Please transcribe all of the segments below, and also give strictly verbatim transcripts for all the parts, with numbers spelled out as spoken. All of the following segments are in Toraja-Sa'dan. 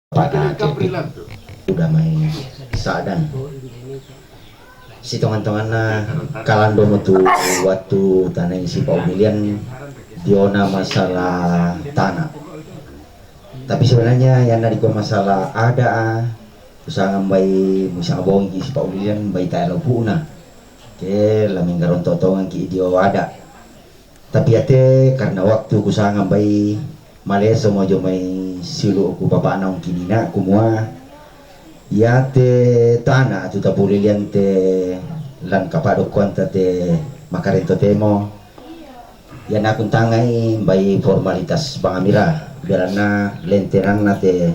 Pada kete udah mai sadan. Si tongan-tonganna kalando mo tu wattu tanai si Paulian diona masalah tanah. Tapi sebenarnya yang na dikua masalah ada, ah, usaha ngambai musang bongi si Paulian bai taelo puna. Ke lamenggaron totongan ki dio ada. Tapi ate karena waktu kusanga bai maleso mo jo mai siulu'ku papa'na ongkinina kumua, iate tana tu tapulilian te lan kapadokkoanta te makarento temo. Iana kuntangai bai formalitas bangamira, biaranna lentenanna te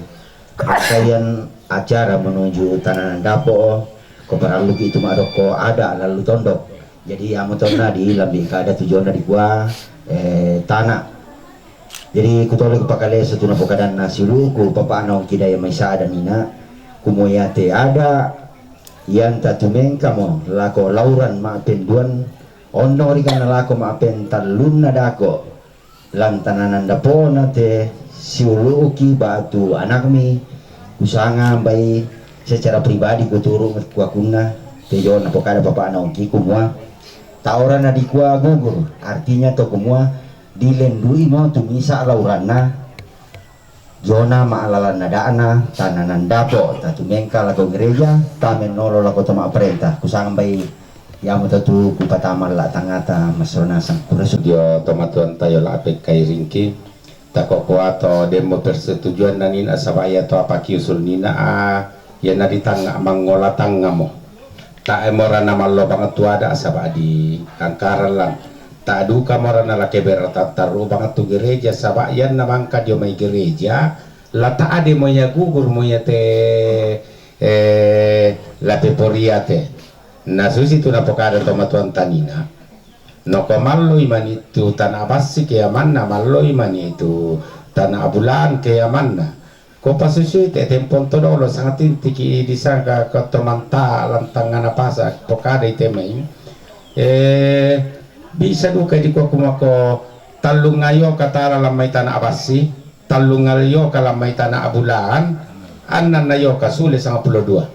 rangkaian acara menuju tananan dapo, ko paralluki itu madokko ada lalu tondok. Jadi amo tonna di lambi kada tujuanna dikua, eh, tana. Jadi kutole kupakaleso tu napokadanna siulu'ku papa'na ongkidaya mai sadanina, kumua iate ada ianta tumengkamo lako lauran ma'penduan, onno rikanna lako ma'pentallunna dako. Lan tananan dapona te siulu'ki batu anakmi, kusanga bai secara pribadi kuturu kuakunna te jo napokada papa'na ongki kumua, taora na dikua gugur, artinya to kumua dilendui mo tumisa lauranna jona ma'lalanna da'na tananan dapo tatumengka lako gereja, tamennolo lako to ma'parenta, kusanga bai Iamo tatu kupatama la tangata masronasang kurasu. Dio tomatuanta yo la pekkai ringki. Tako kuato demo persetujuan nanina saba ia to apa kiusul nina a ia na ditanga mangola tangamo. Ta emorana mallo banget tu ada saba di angkaran lang. Ta duka morana la keberatan taru banget tu gereja saba ianna mangka dio mai gereja la ta ade mo ia gugur mo ia te eh, la peporiate. Na susi tu napokada tomatuanta nina, noko malloi mani tu tana abassi ke amanna, malloi mani tu tana abulaan ke amanna. Ko pasusui te tempon todolo sangatintiki disangka ko tomanta lantangana pasa pokada ite mai. Eh, bisa duka dikua kumako tallung ayo katala lammai tana abassi, tallung ayo kalammai tana abulaan, annan ayo kasule sangappulo dua.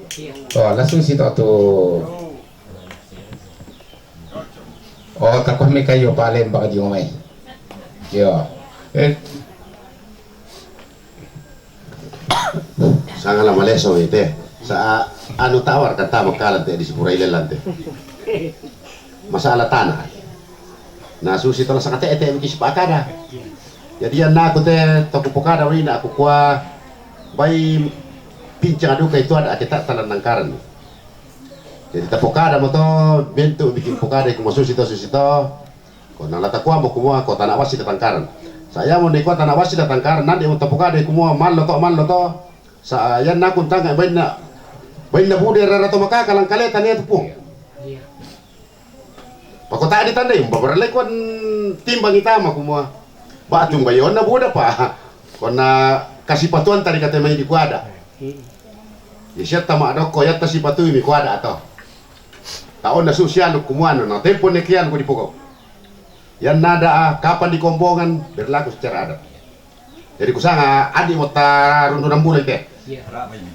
Oh, la susi to tu. Oh, takuah mi kayo Palembang di mai. Yo. Eh. Sanga la maleso ite. Sa anu tawar kata makalan te di sipura ile lante. Masalah tanah. Na susi tola sanga te ete miki sipakada. Jadi annaku te tokupokada wina aku kua bai pincang aduka itu ada kita talan nangkaran. Jadi tapokada mo to bentuk bikin pokada iku masusi to susi to. Ko na la takuamo kumua ko tana wasi datangkaran. Sa iamo nikua tana wasi datangkaran nande mo tapokada kumua mallo to, mallo to. Sa ianna kuntanga bainna, bainna bude rara to makaka langkaleta ne tu pung. Pakota ditandai umba baralai kuan timbang itama kumua. Ba tumba ionna buda pa. Kona kasipatuan tadi kata mai di kuada. Ya siatta ma dokko yatta sipatui mi kuada atau. Taonna su sianu kumuano na tempo ne kian ko dipoko. Yan nada ah, kapan dikombongan berlaku secara adat. Jadi kusanga adi mo ta rundunan bulan te.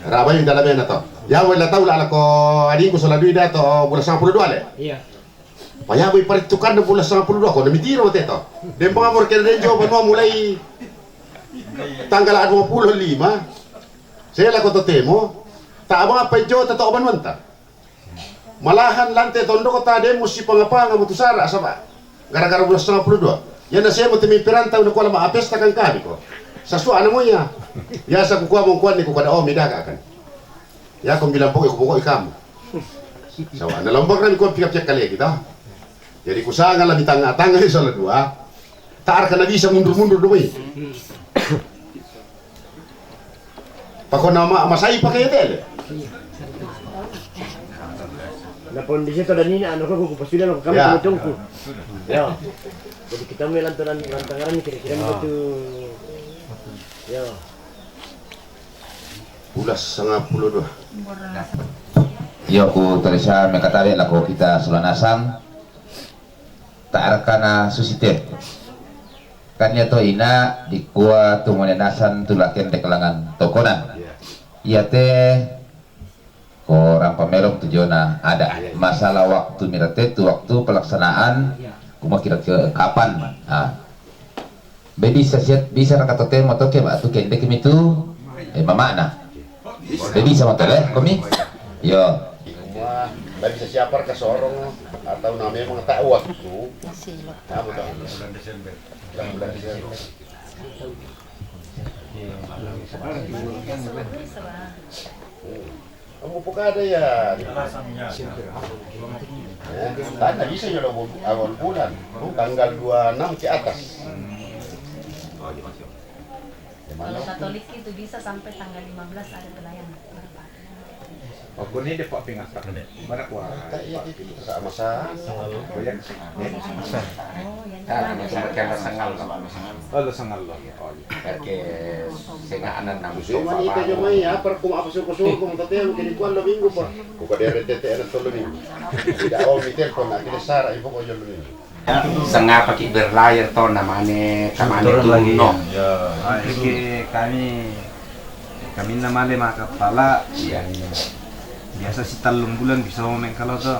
Rabai dalamena to. Ya wala tau la ko adingku sola duida to bulan sangapuluh dua le. Iya. Payabu iparittukanna bulan sangapuluh dua ko na mitiro te to. Dempang amor kena denjo banua mulai tanggal dua puluh lima. Sela ko totemo ta abang apa jo ta to banuanta. Malahan lante tondoko ta demo sipangapanga mutu sara saba. Gara-gara bulan sangapuluh dua. Yana semo temi peranta una kuala ma apesta kan kami ko. Sasua ana moya. Biasa kukua mongkuan ni kukada oh midaga kan. Ya ko bilang pokok pokok kamu. Sawa na lambang nami ko pika-pika kale kita. Jadi kusanga la mitanga-tanga iso la dua. Taar kana bisa mundur-mundur doi. Pakona ma masai pakai tele. Na pondisi to danina anu ko ku pasula ko kami tungku. Ya. Jadi kita melantaran lantangaran kira-kira itu. Ya. Bulan sangapuluh dua. Iyo ku tarisa mekatabe lako kita sola nasang. Taarkana susite. Kan ia to ina dikua tu mone nasang tu laken de kalangan tokonan. Iya te, ko rampa melom tu jona ada. Masalah waktu mira te tu waktu pelaksanaan, kuma kira-kira kapan? Ah. Be bisa siat, bisa raka to te mo toke ba tu kende kemi tu, eh, mamana. Be bisa mo tole komi? Yo. Wah, be bisa siapa raka sorong atau na memang tak waktu? Masih lo. Nah, betul. Bulan Desember. Bulan Desember. Kamu pukada ya. Eh, tanda bisa ya lo awal bulan. Tanggal dua enam ke atas. Kalau Katolik itu bisa sampai tanggal lima belas ada pelayanan. Aku ni dapat pingatan. Mana kuah? Tak iya itu sama-sama. Banyak. Oh, yang Ah, sama-sama kena sengal. Oh, lo sengal lo. Oh, iya. Perché se nga anan nang Cuma ni ka jomai apa kum apa suku-suku kum tete kum kini kuan lo minggu pa. Ku ka dere tete anak tolo minggu. Tidak awal mi telepon, akhirnya sara ibu ko jolo minggu. Sangapa ki berlayar to namane kamane turun lagi, no. Ya. Ah, iki kami, kami namane maka pala. Iya. Biasa si tallung bulan bisa mo mengkalo to.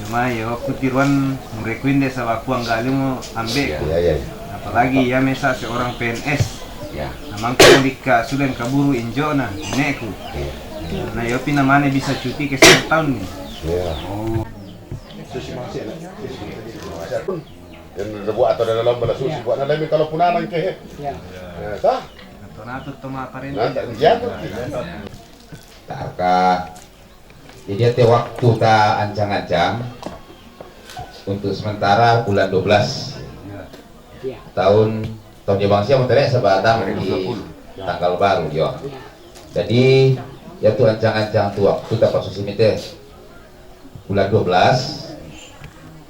Cuma ya waktu tiruan mureku inde sabaku anggali mo ambe. Iya, iya, iya. Apalagi ya mesa seorang P N S. Ya. Namang ko dika sulen kaburu injo na neku. Iya. Nah, ya pinamane bisa cuti ke satu tahun nih. Iya. Oh. Susi masih ada. Yang buat atau dalam lomba lah susi buat nanti kalau punanan ke. Ya. Ya, sah. Atau natur to ma parente. Nah, tak jatuh. Tarka. Jadi ada waktu ta ancang-ancang untuk sementara bulan dua belas. Ya. Tahun, tahun ya bangsia menteri sebatang di tanggal baru, yo. Ya. Jadi ya tu ancang-ancang tu waktu ta pasusi mite. Bulan dua belas,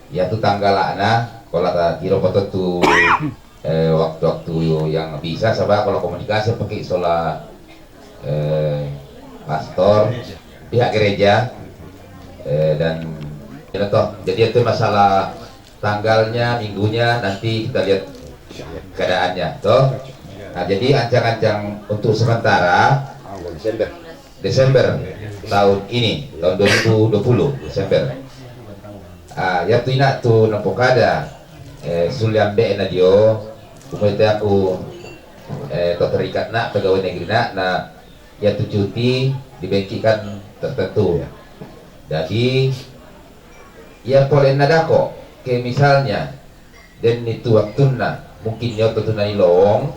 ya tu tanggal ana, kalau ta tiro foto tu, eh, waktu-waktu yang bisa, sebab kalau komunikasi pakai sola, eh, pastor, pihak gereja, eh, dan ya toh. Jadi itu masalah tanggalnya, minggunya nanti kita lihat keadaannya, toh. Nah, jadi ancang-ancang untuk sementara Desember tahun ini, tahun dua ribu dua puluh Desember. Ah, ya tu ina tu nampokada, eh, suliambe na dio, kumete aku, eh, to terikat na pegawai negeri na, na ya tu cuti dibengkikan tertentu. Jadi ya pole nadako ke misalnya den itu waktunna mungkin nyoto tu nai lowong,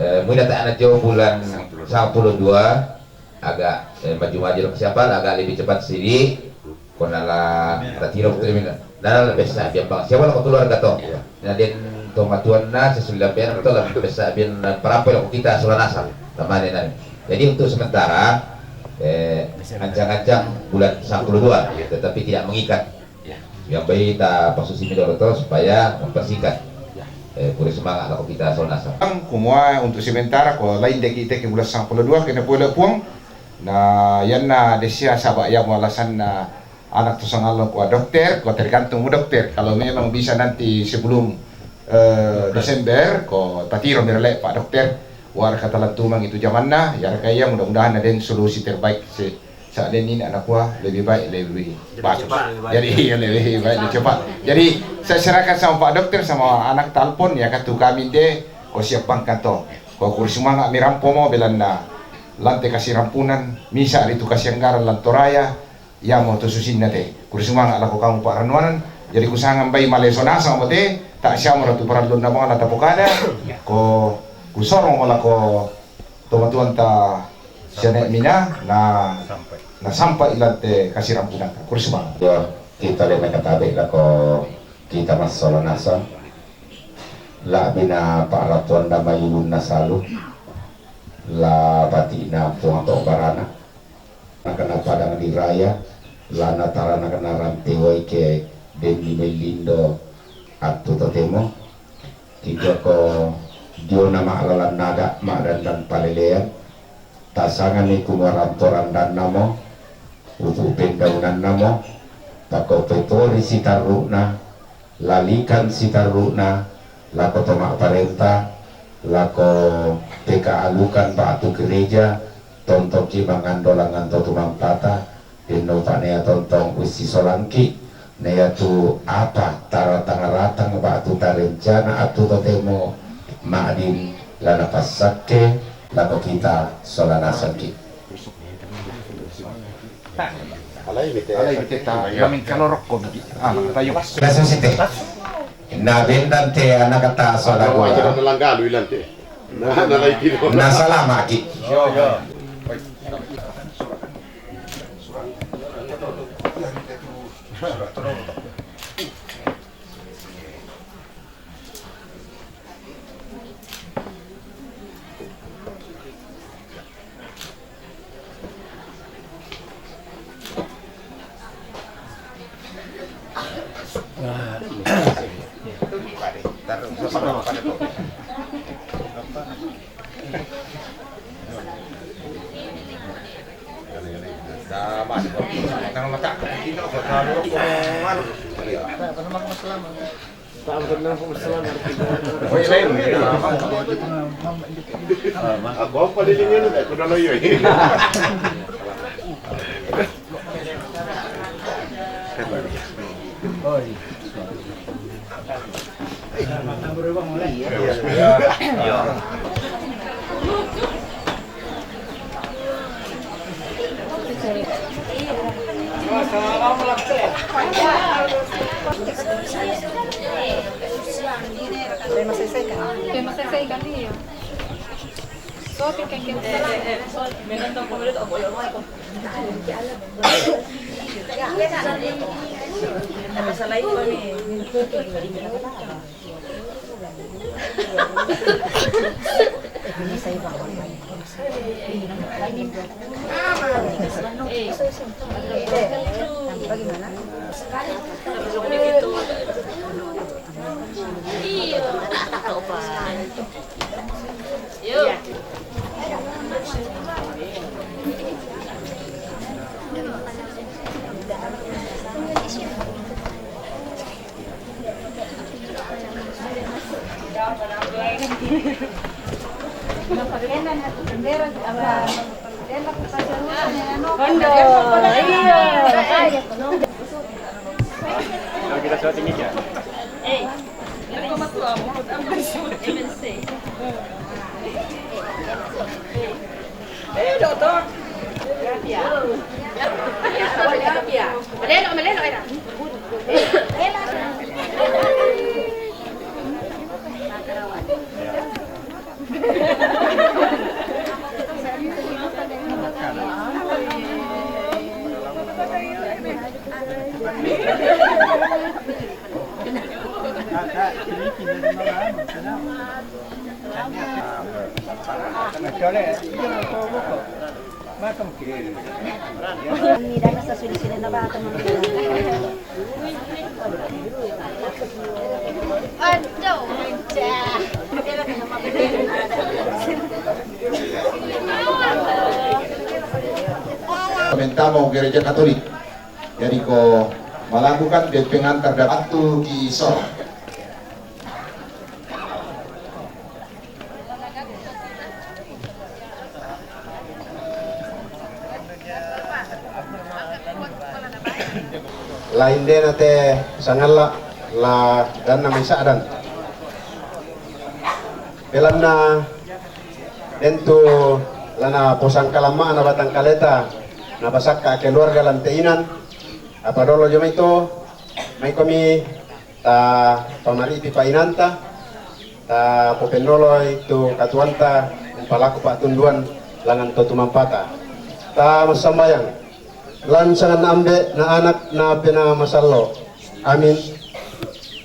eh, muina ta ana jo bulan sangpulo dua agak, eh, maju-maju siapa agak lebih cepat sidi. Kona la tatiro betul mina. Nala lebih sabian bang siapa la keluarga to. Nah, den to matuan na sesudah ben to la lebih sabian dan perampai lo kita sola nasal. Tamane nani. Jadi untuk sementara, eh, ancang-ancang bulan sangpulo dua, tetapi tidak mengikat. Ya. Yang baik ta pasusi midoro to supaya mempersingkat. Ya. Eh, kure semangat lah kita sola nasal. Kumua untuk sementara ko lain deki teki bulan sangpulo dua kena pole puang. Nah, yanna desia saba ya mo alasan na anak tu sangallo kua dokter, kua tergantung mo dokter. Kalau memang bisa nanti sebelum, eh, Desember, ko tatiro mi rele Pak Dokter, warga talantumang itu jamanna, ya raka iya mudah-mudahan na den solusi terbaik se, sa den ini anak kua lebih baik, lebih bagus. Jadi iya lebih baik, lebih cepat. Jadi saya serahkan sama Pak Dokter, sama anak telepon ya katu kami de, ko siap bangkan to. Ko kursi manga mirampo mo belanna lante kasih rampunan, misa ritu kasih anggaran lantoraya, Yamo to susinna te. Kuri sumanga lako kamu pa'rannuanan. Jadi kusanga mbai maleso nasang mo te, ta siamo ratu parallunna mo la tapokada. Ko kusorong mo lako tomatuanta siane mina na, na sampai ilante kasirampunanta. Kuri sumanga. Yo, kita le mekatabe lako kita massola nasang. La bina pa'ratuanna mayulunna salu. La batina puang to barana. Nakana padang di raya, lana tarana kena rantewai ke demi mellindo attu totemo. Kikoko diona ma'lalan nada ma'dandan palelean, tasangani kumua rampo randannamo, upu pendaunannamo, pakko pepori sitarru'na, lalikan sitarru'na lako to ma'parenta, lako P K A Lukan ba'tu gereja, Tontongki mangando langan to tumampata, denno pa nea tontong ussisolangki, nea tu apa taratang-ratang batu tarencana atu totemo ma'din lana passakke lako kita sola nasangki. Alai mite, alai mite ta, ya. Mamin kalorokko bigi. Ah, tayo. Langsung site. Na bendan te anak ta sola dua. Langgalu ilante. Na, na lai kilo. Na salamaki. Yo, yo. Aku apa di lingkungan udah, aku udah loyo. Tema selesaikan. Tema selesaikan dia. So, tinggal kita. Hondo, iya. Kalau kita surat ini ya. Eh, doktor. Melelo, melelo era. Komentamo gereja Katolik. Jadi ko malakukan pengantar dapat tu ki so. Lain dena te sangalla la danna mai sa'dan. Belanna dentu lana posangkalamma'na batang kaleta napasakka keluarga lante inan. Apa dolo jomai to mai komi ta pamaripi pa inanta, ta popennoloi tu katuanta umpalaku pa'tunduan langan to tumampata. Ta massambayang. Lan sangan ambe na anak na pena masallo. Amin.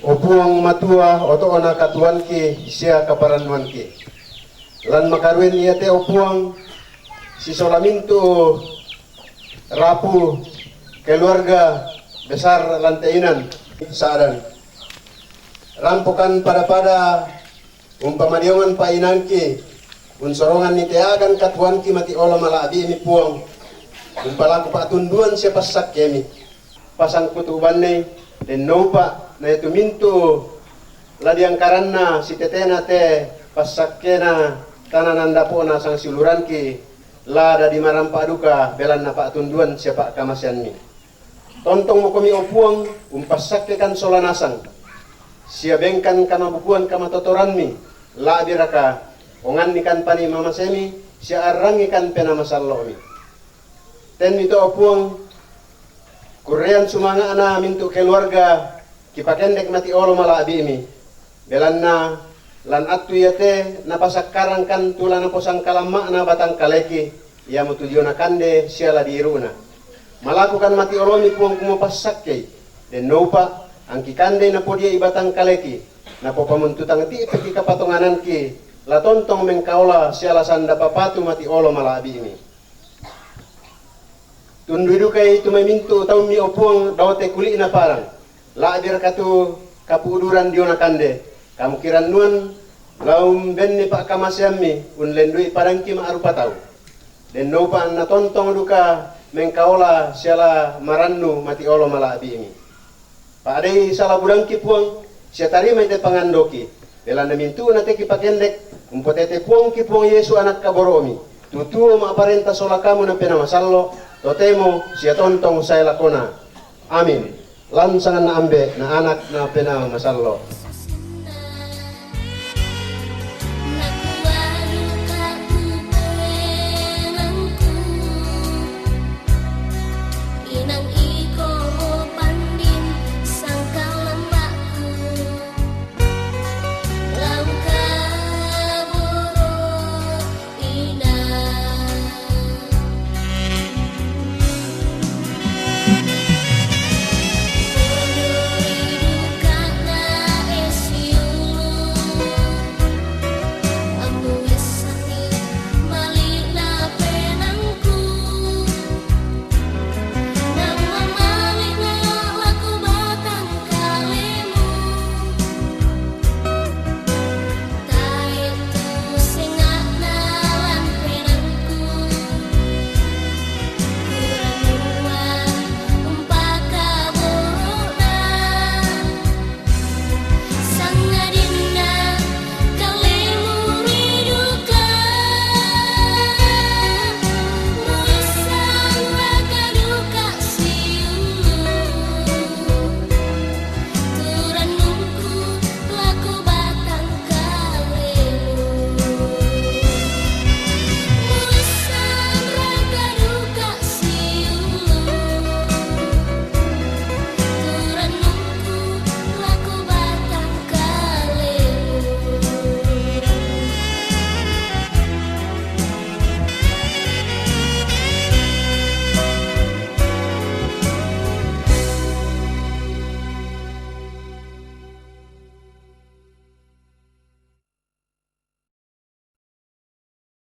O Puang Matua, oto'na katuanki sia kaparannuanki. Lan makaruin iate o Puang, sisola mintu rapu keluarga besar lante inan sa'dan. Rampokan pada-pada umpamadiongan pa inangki, unsorongan ni teagan katuanki mati ola mala'bi'mi Puang, umpalaku pa'tunduan sia passakkemi. Pasangku tu bannei, dennoupa na itu mintu la diangkaranna sitetena te passakkena tananan dapo'na sangsiuluranki, La dadi marampa duka belanna pa'tunduan sia pa'kamaseanmi. Tontongmo komi, o Puang, umpassakkekan sola nasang, sia bengkan kamabukuan kamatotoranmi. La'biraka ongannikan pani mamasemi, sia arrangikan Penaa Masallo'mi. Tenmi to, o Puang, kurrean sumanga'na mintu' keluarga kipakendek mati olo mala'bi'mi. Belanna lan attu iate napasakkarangkan tu la naposangkalamma'na batangkaleki, iamotu diona kande sia la diiru'na. Malakukan mati olomi, Puang, kumopassakkei, denno upa' angkikandei napodia'i batangkaleki, napopamuntutang ti'peki kapatonganangki, la tontong mengkaola sia la sanda papatu mati olo mala'bi'mi. Tundui dukai tu mai mintu' taummi, o Puang, dao te kuli'na parang, la'biraka tu kapu'durang diona kande, kamu kirannuan la umbenni pa'kamaseammi, unlendui padangki ma'rupa tau. Denno upa' anna tontong duka mengkaola sia la marannu mati olo mala'bi'mi. Pa'dei sala budangki, Puang, sia tarimai te pangandoki. Belanna mintu'na te kipakendek, umpotete Puangki, Puang Yesu, Anak kaboro'mi, tu tuo ma'parenta sola kamu na Penaa Masallo', totemo sia tontong sae lakona. Amin. Lan sanganna Ambe', na Anak, na Penaa Masallo'.